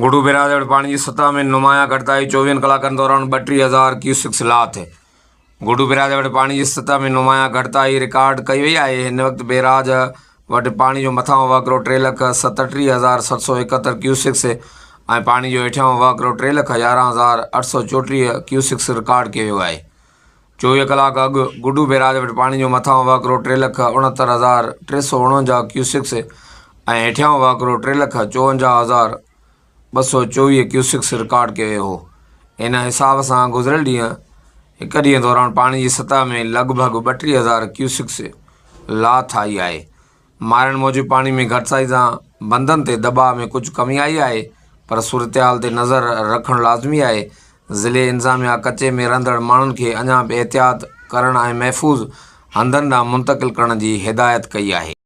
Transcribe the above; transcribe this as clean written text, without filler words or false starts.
Guddu barrage وٽ پاڻي جي سطح ۾ نمايان گهٽتائي، چوويهن ڪلاڪن دوران 32 هزار ڪيوسڪس لاٿ. گڊو بئراج وٽ پاڻي جي سطح ۾ نمايان گهٽتائي رڪارڊ ڪئي وئي آهي. هن وقت بئراج وٽ پاڻي جو مٿانهون وهڪرو 3,37,771 ڪيوسڪس ۽ پاڻي جو هيٺيانهون وهڪرو 3,11,834 ڪيوسڪس رڪارڊ ڪيو ويو آهي. 24 ڪلاڪ اڳ گڊو بئراج وٽ پاڻي جو مٿانهون وهڪرو 3,69,349 ڪيوسڪس ۽ هيٺيانهون وهڪرو 3,54,224 ڪيوسڪس رڪارڊ ڪيو ويو هو. ان حساب سان گذريل ڏينهن هڪ ڏينهن دوران پاڻي جي سطح ۾ لڳ ڀڳ 32 هزار ڪيوسڪس لاٿ آئي آهي. ماهرن موجب پاڻي ۾ گهٽتائي سان بندن تي دٻاء ۾ ڪجهه ڪمي آئي آهي پر صورتحال تي نظر رکڻ لازمي آهي. ضلعي انتظاميا ڪچي ۾ رهندڙ ماڻهن کي اڃا به احتياط ڪرڻ ۽ محفوظ هنڌن ڏانهن منتقل ڪرڻ جي هدايت ڪئي آهي.